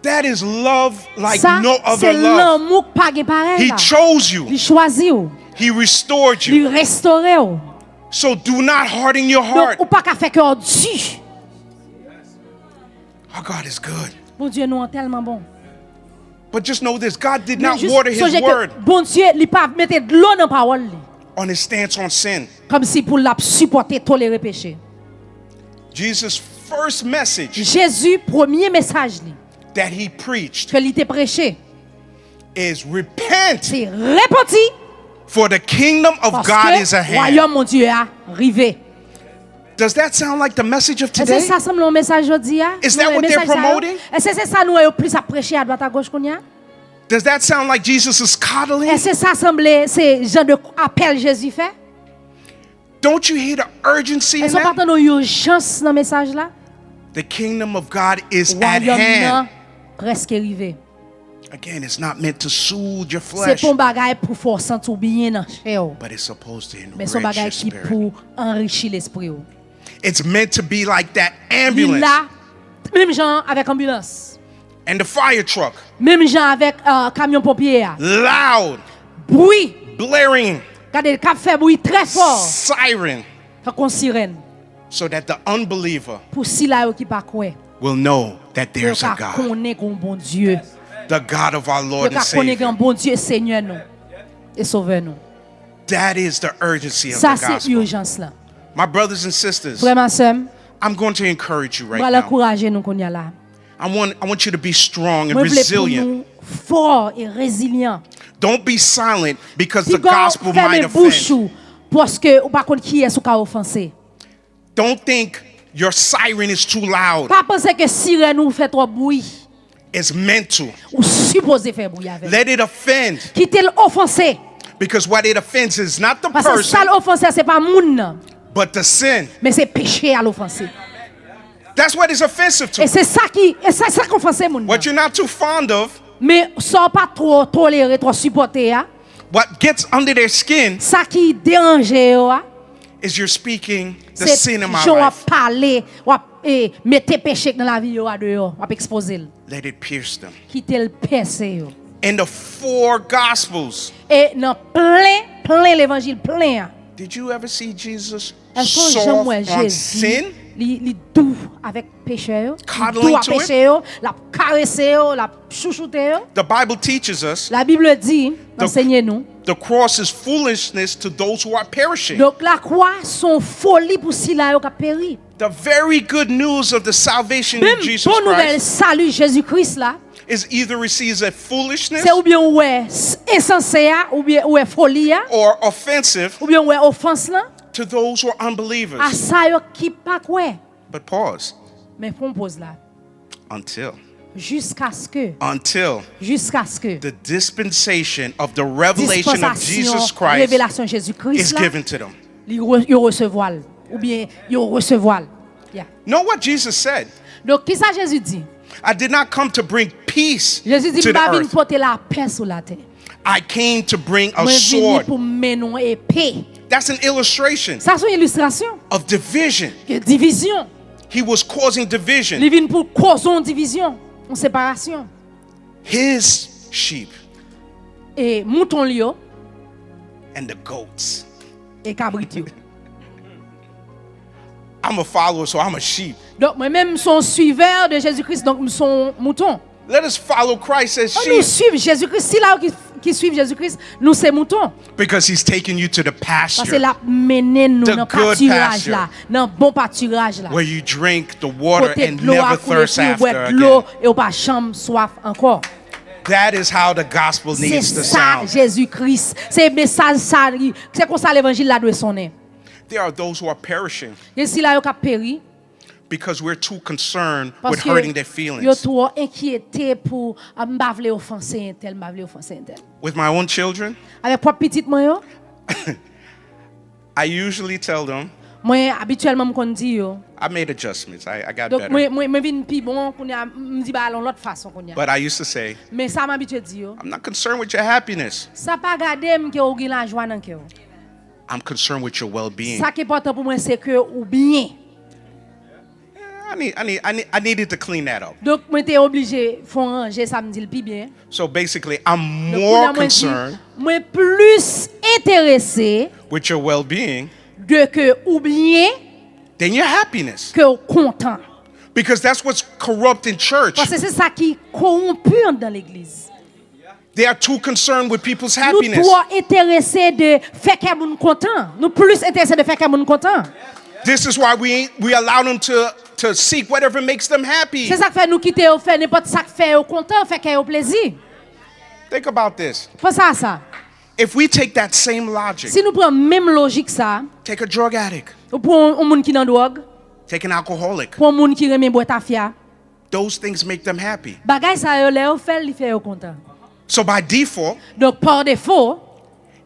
That is love like Sa, no se other love. Lanmou k pa gen parèy He la. Chose you. Li chwazi w. He restored Li you. Restore w. So do not harden your Donk, heart. Ou pa ka fè kè w di. Our God is good. Bondye nou an tèlman bon. But just know this, God did Men not jis water his sonje ke word Bondye, li pa mete dlo nan pawòl li. On his stance on sin. Kòmsi pou l ap sipòte, tolere peche. Jesus' first message Jezi, premye mesaj li, that he preached ke li te preche, is repent, se repanti, for the kingdom of God is paske at hand. Wayòm Bondye a rive. Does that sound like the message of Èske today? Sa sanble yon mesaj jodi a? Is that what they're promoting? Èske se sa nou wè yo plis ap preche adwat agòch kounye a? Does that sound like Jesus is coddling? Èske sa sanble se jan de apèl Jezi fè? Don't you hear the urgency in Èske w pa that? Tande yon ijans nan mesaj la? The kingdom of God is at Wayòm hand. Nan prèske rive. Again, it's not meant to soothe your Se flesh, pa yon bagay pou fè w santi w byen nan chè w. But it's supposed to Men se yon enrich your Bagay ki spirit. Pou anrichi lespri w. It's meant to be like that Li ambulance la, menm jan avèk anbilans. And the fire truck. Menm jan avèk uh, kamyon ponpye a. Loud. Bwi. Blaring. Gade, k ap fè bwi trè fò. Siren. Tankou yon sirèn. So that the unbeliever Pou sila yo ki pa kwè. Will know that Yo there's a ka God. Konnen gon Bondye. The God of our Lord Yo ka and konnen Savior. Gen Bondye Senyè nou e Sovè nou. That is the urgency of Sa the se gospel. Ijans lan. My brothers and sisters, Frè m ak sè m, I'm going to encourage you right now. Mwen pral ankouraje nou kounye a la. I want, I want you to be strong and resilient. Mwen vle pou nou fò e rezilyan. Don't be silent because the gospel might offend. Piga w fèmen bouch ou paske ou pa konn kiyès ou ka ofanse. Don't think your siren is too loud. Pa panse ke sirèn ou fè twòp bri. It's meant to. Ou sipoze fè bri avè l. Let it offend. Kite l ofanse. Because what it offends is not the person, paske sa l ofanse a, se pa moun nan, but the sin. Men se peche a l ofanse. That's what is offensive to. E se sa ki, e sa, sa k ofanse moun nan. What you're not too fond of, men sa w pa twò tolere, twò sipòte a, what gets under their skin, sa ki deranje yo a, is you're speaking the sin in my life. Se jan w ap pale, w ap, eh, mete peche k nan lavi yo a deyò, w ap ekspoze l. Let it pierce them. Kite l pèse yo. In the four gospels, e nan plen, plen levanjil plen an, did you ever see Jesus soft on sin? Èske w janm wè Jezi, li, li dou avèk pechè yo? Li dou ak pechè yo, l ap karese yo, l ap chouchoute yo. The Bible teaches us, Labib di, the, ansenye nou, the cross is foolishness to those who are perishing. Donk, lakwa se yon foli pou sila yo k ap peri. The very good news of the salvation in Jesus Christ, menm bon nouvèl sali Jezi Kris la, is either receives a foolishness, se oubyen ou wè s-, ensanse a, oubyen ou wè foli a, or offensive, oubyen ou wè ofans lan, to those who are unbelievers. A sa yo ki pa kwè. But pause. Men fè yon poz la. Until. Jiskaske. Until. Jiskaske. The dispensation of the revelation of Jesus Christ, dispensasyon revelasyon Jezi Kris la, is given to them. Li re-, yo resevwa l. Oubyen yo resevwa l. Yeah. Know what Jesus said. Donk, kisa Jezi di? I did not come to bring peace to the earth. Jezi di, "M pa vin pote lapè sou latè. I came to bring a sword." Mwen vini pou m mennen yon epe. That's an illustration. Sa se yon ilistrasyon. Of division. Ke divizyon. He was causing division. Li vin pou koze yon divizyon, yon separasyon. His sheep. E mouton l yo. And the goats. E kabrit yo. I'm a follower, so I'm a sheep. Donk, mwen menm, m se yon suivè de Jezi Kris, donk m se yon mouton. Let us follow Christ as sheep. Ann nou swiv Jezi Kris. Sila yo ki, ki swiv Jezi Kris, nou se mouton. Because he's taking you to the pasture, paske l ap mennen nou nan patiraj la, nan bon patiraj la, where you drink the water and never thirst after again. Kote dlo a koule pou ou bwè dlo e ou pa janm swaf ankò. That is how the gospel needs to sound. Se sa Jezi Kris, se mesaj sa li, se konsa levanjil la dwe sonnen. There are those who are perishing. Gen sila yo k ap peri. Because we're too concerned with hurting their feelings. Paske yo twò enkyete pou, "Ah, m pa vle ofanse entèl, m pa vle ofanse entèl." With my own children, avèk pwòp pitit mwen yo, I usually tell them, mwen abityèlman m konn di yo. I made adjustments. I, I got better. Donk, mwen, mwen, mwen vin pi bon kounye a, m di bagay la yon lòt fason kounye a. But I used to say, men sa m abitye di yo, "I'm not concerned with your happiness. Sa pa gade m ke ou gen lajwa nan kè w." I'm concerned with your well-being. Sa k enpòtan pou mwen, se ke ou byen. I need, I need, I need, I needed to clean that up. Donk, mwen te oblije fè yon ranje sa m di l pi byen. So basically, I'm more concerned, donk, kounye a mwen di, mwen plis enterese, with your well-being, de ke ou byen, than your happiness, ke ou kontan. Because that's what's corrupt in church. Paske se sa ki kowonpi anndan legliz. They are too concerned with people's happiness. Nou twò enterese de fè kè moun kontan. Nou plis enterese de fè kè moun kontan. This is why we, we allow them to, to seek whatever makes them happy. Se sa k fè nou kite yo fè nenpòt sa k fè yo kontan, fè kè yo plezi. Think about this. Panse a sa. If we take that same logic, si nou pran menm lojik sa, take a drug addict, ou pran yon, yon moun ki nan dwòg, take an alcoholic, pran yon moun ki renmen bwè tafya, those things make them happy. Bagay sa yo, lè yo fè l, li fè yo kontan. So by default, donk, pa defo,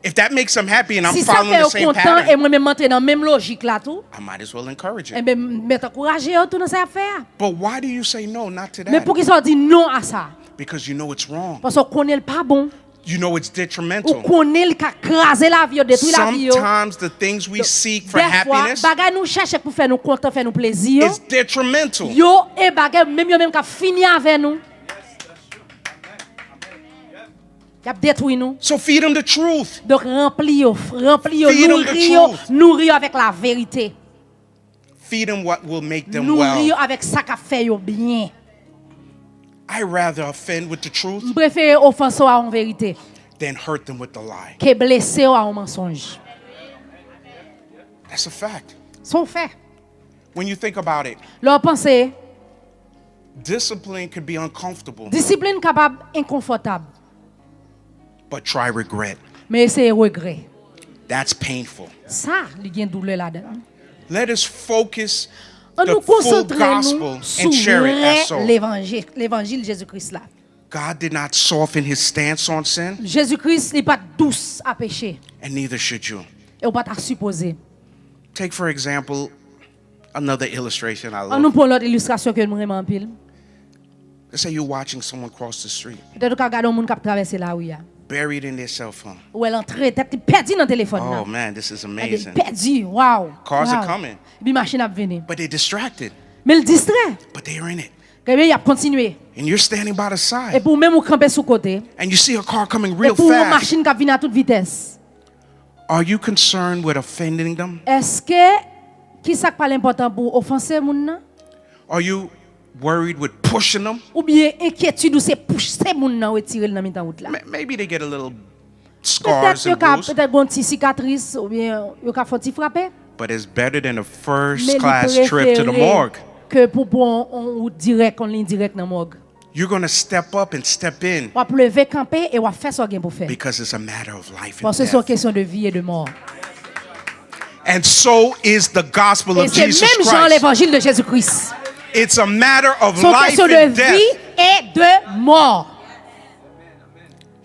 if that makes them happy and I'm following the same pattern, si sa fè yo kontan e mwen menm m antre nan menm lojik la tou, I might as well encourage it. Enben, m mèt ankouraje yo tou nan sa y ap fè a. But why do you say no, not to that? Men poukisa w di non a sa? Because you know it's wrong. Paske w konnen l pa bon. You know it's detrimental. Ou konnen li ka kraze lavi yo, detwi lavi yo. Sometimes the things we seek for happiness, dèfwa, bagay nou chèche pou fè nou kontan, fè nou plezi yo, is detrimental. Yo e bagay menm yo menm k ap fini avè nou. Y ap detwi nou. So feed them the truth. Donk, ranpli yo, ranpli yo, feed them the truth, nouri yo, nouri yo avèk laverite. Feed them what will make them well. Nouri yo avèk sa k ap fè yo byen. I rather offend with the truth, m prefere ofanse w a yon verite, than hurt them with the lie, ke blese w a yon mansonj. That's a fact. Sa w fè. When you think about it, Lè w panse, discipline could be uncomfortable, disiplin kapab enkonfòtab, but try regret. Men eseye regrè. That's painful. Sa, li gen doulè ladan l. Let us focus An the nou full konsantre gospel nou and sou share it as vrè so. Levanjil, levanjil Jezi Kris la. God did not soften his stance on sin, Jezi Kris, li pa t dous a peche. and neither should you. E w pa ta sipoze. Take, for example, another illustration I An nou love. pran lòt ilistrasyon ke m renmen anpil. Let's say you're watching someone cross the street, Petèt ou ka gade yon moun k ap travèse lari a. buried in their cell phone. Ou wè l antre, tèt li pèdi nan telefòn Oh nan. Man, this is Gade, amazing. Pèdi, wow. Cars are Wow. coming, Epi machin ap vini. But they're distracted. Men l distrè. But they're in it. Ebyen, y ap kontinye. And you're standing by the side. Epi ou menm ou kanpe sou kote. And you see a car coming real Epi ou wè yon fast. Machin k ap vini a tout vitès. Are you concerned with offending them? Èske, ki sa k pral enpòtan pou w, ofanse moun nan? Are you worried with pushing them? Oubyen enkyetid ou se pouse moun nan retire l nan mitan wout la? Maybe they get a little scars and bruises. Petèt yo ka petèt gon ti sikatris oubyen yo ka fè yon ti frape. But it's better than a first Men li class trip to the prefere morgue. Ke pou pran yon wout dirèk, yon liy dirèk nan mòg. You're going to step up and step in. W ap leve kanpe e w ap fè sa w gen pou fè. Because it's a matter of life and Paske se yon death. Kesyon de vi e de mò. And so is the gospel E of se Jesus menm jan Christ. Levanjil de Jezi Kris. It's a matter of Se yon life kesyon de and vi death. E de mò.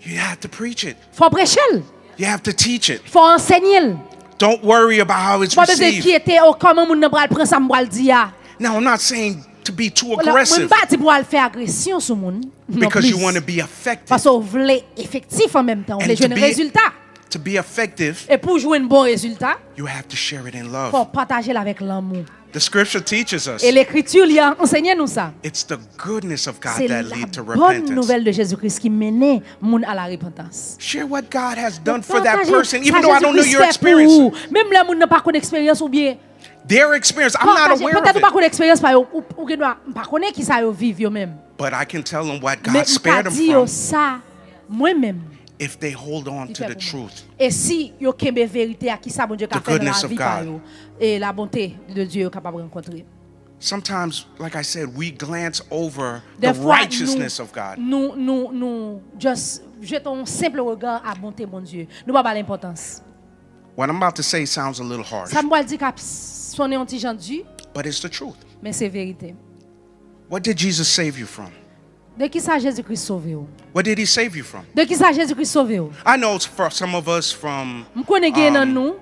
You have to preach it. Fò w preche l. You have to teach it. Fò w ansenye l. Don't worry about how it's Fò w bezwen received. Enkyete w kòman moun nan pral pran sa m pral di a. Now, I'm not saying to be too Mwen aggressive, pa di pou w al fè agresyon sou moun. Non because you plis. Want to be effective. Paske w vle efektif an menm tan, w And vle to jwenn be, rezilta. To be effective, E pou w jwenn bon rezilta, you have to share it in fò w love. Pataje l avèk lanmou. The scripture teaches us E Lekriti li a ansenye nou sa. It's the goodness of God Se that lead to la bonne repentance. Nouvelle de Jezi Kris ki mennen moun a la repentance. Share what God has done for that person, even though I don't know your experience. Menm lè moun nan pa konn eksperyans ou byen. Their experience, I'm not aware of it. Petèt ou pa konn eksperyans pa yo, ou, ou gen dwa pa konnen ki sa yo viv yo menm. But I can tell them what Men God m ka spared them di yo from. Sa, mwen menm. If they hold on Li to fè the pou mwen. Truth, E si yo kenbe verite a, ki sa Bondye ka the fè nan goodness of lavi pa God. Yo, e la bonté de Dieu yo kapab rankontre. Sometimes, like I said, we glance over Des the fois, righteousness nous, of God. Nous, nous, nous just jetons un simple regard à bonté Bondye. Nou pa ba l enpòtans. What I'm about to say sounds a little harsh, Sa m pral di ka sonnen yon ti jan di, but it's the truth. Men se verite. What did Jesus save you from? De ki sa Jezi Kris sove w? What did he save you from? De ki sa Jezi Kris sove w? I know it's for some of us from M konnen gen nan um, nou,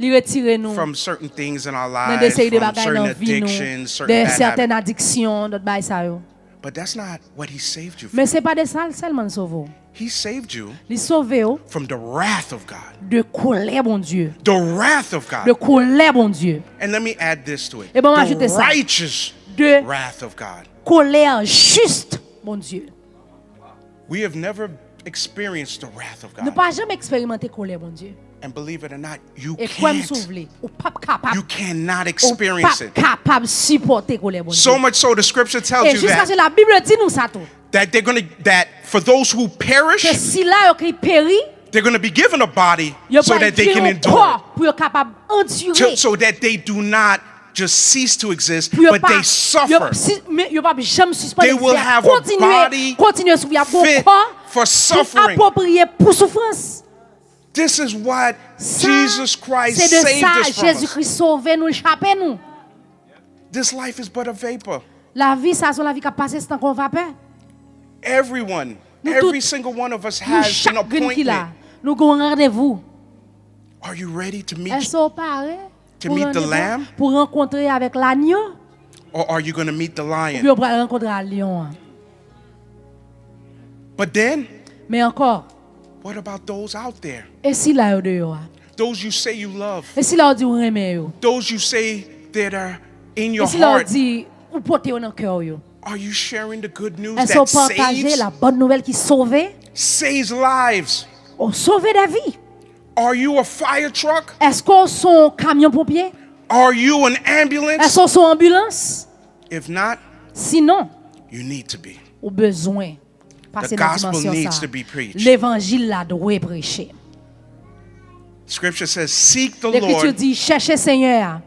li retire nou from certain things in our nan de lives, seri de from bagay certain nan vi nou, addictions, certain de bad sèten habits. Adiksyon, dòt bagay sa yo. But that's not what he saved you from. Men se pa de sa l sèlman l sove w. He saved you Li sove w from the wrath of God. De kolè Bondye. The wrath of God. De kolè Bondye. And let me add this to it. E ban m ajoute The sa. Righteous De wrath of God. Kolè jis Bondye. We have never experienced the wrath of Nou God. Pa janm eksperimante kolè Bondye. And believe it or not, you E kwè m si w can't. Vle, ou p ap kapab. You cannot Ou experience p it. Ap kapab sipòte kolè Bondye. So much so, the scripture tells E you jiskaske that, la Bib di nou sa tou. That they're gonna, that for those who perish, Ke sila yo ki peri, they're gonna be given a body yo so pral that they gen can yon endure. Kò pou yo kapab andire. To, so that they do not just cease to exist, Pou yo but pa, they yo, suffer. Si, men yo p ap janm sispann They will egziste. Have a Kontinye, body kontinye soufri, y ap gen yon fit kò for ki suffering. Apwopriye pou soufrans. This is what Sa, Jesus Christ se de saved sa us from. Jezi Us. Kris sove nou, l chape nou. This life is but a vapor. Lavi sa se yon lavi k ap pase, se tankou yon vapè. Everyone, Nou tout, every single one of us nou has an chak grenn ki la, appointment. Nou gen yon randevou. Are you ready to meet, Èske w pare to pou meet the randevou, lamb? Pou rankontre avèk lanyo? Or are you going to meet the Oubyen lion? Ou pral rankontre a lyon an? But then, Men ankò, what about those out there? E sila yo deyò a? Those you say you love. E sila yo di w renmen yo? Those you say that are in E your sila yo heart. Di ou pote yo nan kè w yo? Are you sharing the good news Èske w that pataje saves? La bonne nouvelle ki sove? Saves lives. Ou sove de vi. Are you a fire truck? Èske w se yon kamyon ponpye? Are you an ambulance? Èske w se yon anbilans? If not, Sinon, you need to be. Ou bezwen The pase nan gospel dimansyon needs sa. To be preached. Levanjil la dwe preche. Scripture says, "Seek the Lekriti Lord di, chèche Senyè a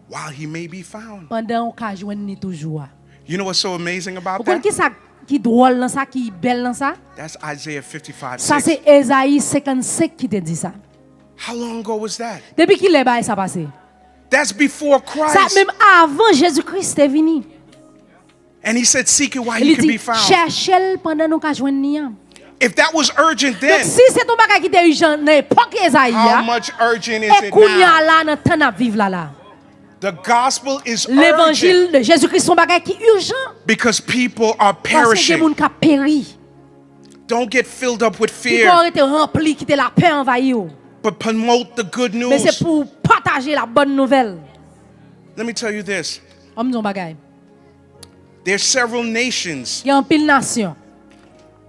while he may be found." Pandan ou ka jwenn li toujou a. You know what's so amazing about that? Ou konn ki sa ki dwòl nan sa, ki bèl nan sa? That's Isaiah fifty-five. Sa se Ezayi senkannsenk ki te di sa. How long ago was that? Depi kilè bagay sa pase? That's before Christ. Sa menm avan Jezi Kris te vini. And he said, "Seek it while he can be found." Li di, chèche l pandan nou ka jwenn li an. If that was urgent then, Donk, si se t on bagay ki te ijan nan epòk Ezayi a, how much urgent is it now? E kounye a la, nan tan n ap viv la la. The gospel is urgent. Levanjil de Jezi Kris se yon bagay ki ijan. Because people are perishing. Paske gen moun k ap peri. Don't get filled up with fear. Piga w rete ranpli, kite lapè anvayi w. But promote the good news. Men se pou w pataje la bòn nouvèl. Let me tell you this. Ban m di w yon bagay. There are several nations Gen anpil nasyon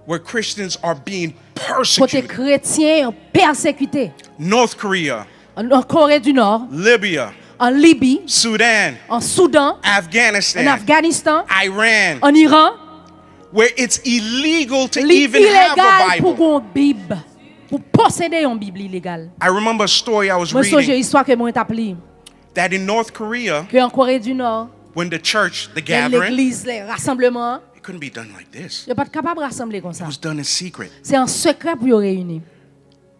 where Christians are being kote persecuted. Kretyen yo pèsekite. North Korea, An, an Kore di Nò, Libya, an Libi, Sudan, an Soudan, Afghanistan, an Afganistan, Iran, an Iran, where it's illegal to li even have a ilegal pou Bible. Gen yon Bib. Pou posede yon Bib, li ilegal. I remember a story I was Mwen sonje reading istwa ke mwen t ap li. That in North Korea, Ke an Kore di Nò, when the church, the lè gathering, legliz, lè rasanbleman an, it couldn't be done like this. Yo pa t kapab rasanble It konsa. Was done in secret. Se an sekrè pou yo reyini.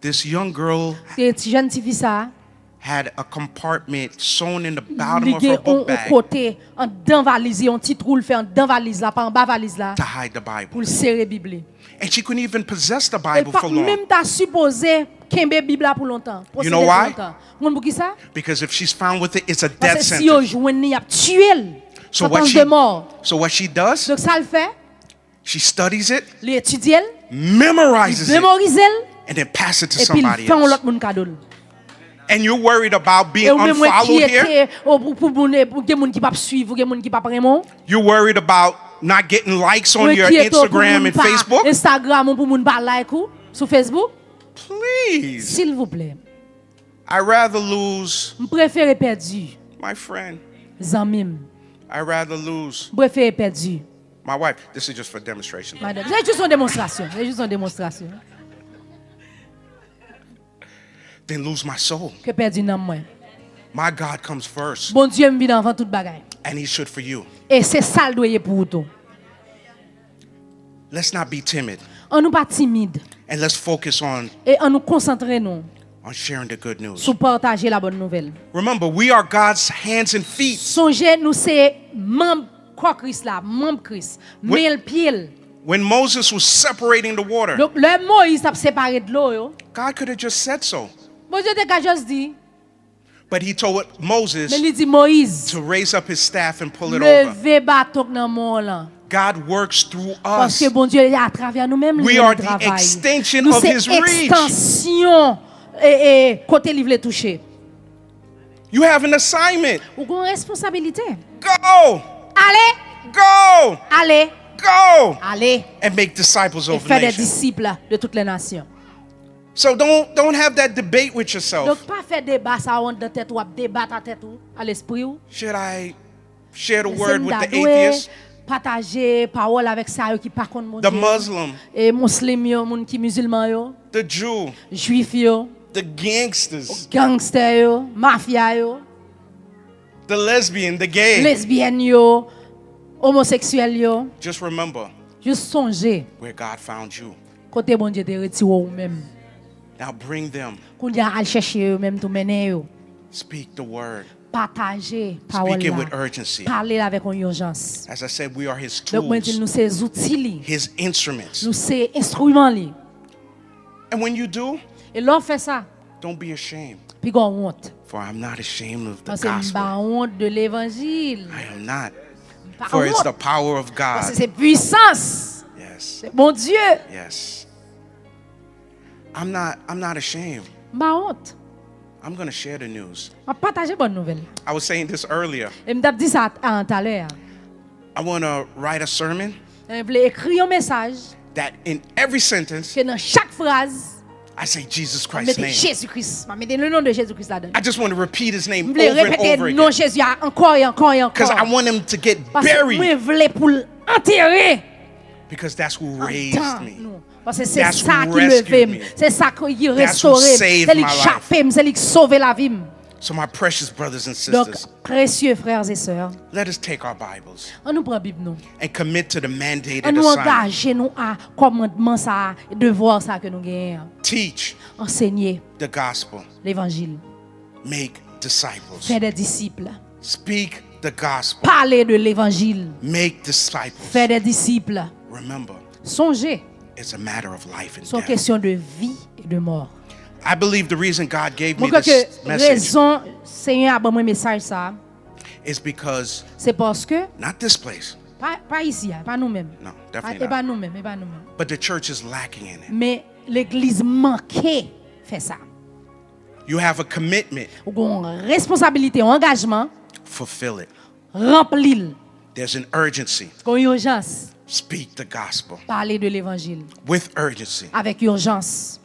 This young girl Te ti jèn tifi sa a, had a compartment sewn in the bottom li of gen her yon, book yon bag kote anndan valiz, yon ti twou l fè anndan valiz la, pa anba valiz la, to hide the Bible. Pou l sere Bib li. And she couldn't even possess the Bible for long. E l pa t menm ta sipoze kenbe Bib la pou lontan. You know why? Posede pou lontan. Ou konn poukisa? Because if she's found with it, it's a death sentence. Paske si yo jwenn li, y ap tiye l. So what she, santans de mò. So what she does, Donk sa l fè? She studies it, li etidye l, memorizes it, li memorize l, and then pass it to somebody else. Epi l fè yon lòt moun kado l. And you're worried about being unfollowed here? E ou menm w enkyete, o, pou, pou moun, pou gen moun ki p ap swiv ou, gen moun ki p ap renmen w. You're worried about not getting likes on your Instagram and Facebook? Ou enkyete pou moun pa Instagram ou, pou moun pa like ou sou Facebook? Please. Silvouplè. I rather lose M prefere pèdi my friend. Zanmi m. I rather lose M prefere pèdi my wife. This is just for demonstration. Madanm. Se jis yon demonstrasyon. Se jis yon demonstrasyon. Than lose my soul. Ke pèdi nanm mwen. My God comes first. Bondye m vin anvan tout bagay. And he should for you. E se sa l dwe ye pou ou tou. Let's not be timid. An nou pa timid. And let's focus on E an nou konsantre nou on sharing the good news. Sou pataje la bòn nouvèl. Remember, we are God's hands and feet. Sonje, nou se manm kò Kris la, manm Kris, men l, pye l. When Moses was separating the water, Donk, lè Moyiz t ap separe dlo yo, God could have just said so. Bondye te ka just di, But he told Moses Men li di Moyiz, to raise up his staff and pull it over. Leve bato k nan men w lan. God works through us. Paske Bondye atravè nou menm li vle travay. We are the extension of his reach. Nou se ekstansyon e, e, kote li vle touche. You have an assignment. Ou gen yon responsabilite. Go. Ale. Go. Ale. Go. Ale. And make disciples of the nations. E fè de disip de tout lè nasyon. So don't, don't have that debate with yourself. Donk pa fè deba sa yo anndan tèt ou, ap debat a tèt ou, a lespri w. Should I share the word with the atheist? Èske m ta dwe pataje pawòl avèk sa yo ki pa konn Bondye yo? The Muslim. E Muslim yo, moun ki mizilman yo. The Jew. Jwif yo. The gangsters. Gangstè yo, mafya yo. The lesbian, the gay. Lesbyèn yo, omoseksyèl yo. Just remember Jis sonje where God found you. Kote Bondye te retire w ou menm. Now bring them. Kounye a, al chèche yo menm tou, mennen yo. Speak the word. Pataje pawòl la. Speak it with urgency. Pale l avèk yon ijans. As I said, we are his tools. Donk, mwen di l, nou se zouti li. His instruments. Nou se enstriman li. And when you do, E lè w fè sa, don't be ashamed. Piga w wont. For I'm not ashamed of the gospel. Paske m pa wont de levanjil. I am not. M pa wont. For it's the power of God. Paske se pwisans. Yes. Se Bondye. Yes. I'm not, I'm not ashamed. M pa wont. I'm gonna share the news. M ap pataje bòn nouvèl. I was saying this earlier. E m t ap di sa a, a, talè a. I wanna write a sermon Mwen vle ekri yon mesaj that in every sentence ke nan chak fraz, I say Jesus Christ's name. Mwen mete Jezi Kris, mwen mete le nom de Jezi Kris ladan. I just want to repeat his name over and over again. Mwen vle repete non Jezi a ankò e ankò e ankò. Because I want him to get buried. Paske mwen vle pou l antere. Because that's who raised me. Antan nou. Paske se sa ki leve m. Se sa ki restore m. Se li ki chape m. Se li ki sove lavi m. So, my precious brothers and Donk, sisters, presye frères et sœurs, let us take our Bibles ann nou pran Bib nou. And commit to the mandated Ann nou assignment. Angaje nou a kòmandman sa a, devwa sa a ke nou genyen an. Teach Ansenye the gospel. Levanjil. Make disciples. Fè de disip. Speak the gospel. Pale de levanjil. Make disciples. Fè de disip. Remember, Sonje, it's a matter of life and se yon death. Kesyon de vi e de mò. I believe the reason God gave me Mwen kwè ke this message rezon Senyè a ban mwen mesaj sa a, is because se paske, not this place, pa, pa isi a, pa nou menm. No, Pa- definitely E pa not. Nou menm, e pa nou menm. But the church is lacking in it. Men legliz manke fè sa. You have a commitment, Ou gen yon responsabilite, yon angajman, fulfill it. Ranpli l. There's an urgency. Gen yon ijans. Speak the gospel Pale de levanjil with urgency. Avèk ijans.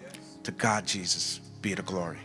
To God Jesus be the glory.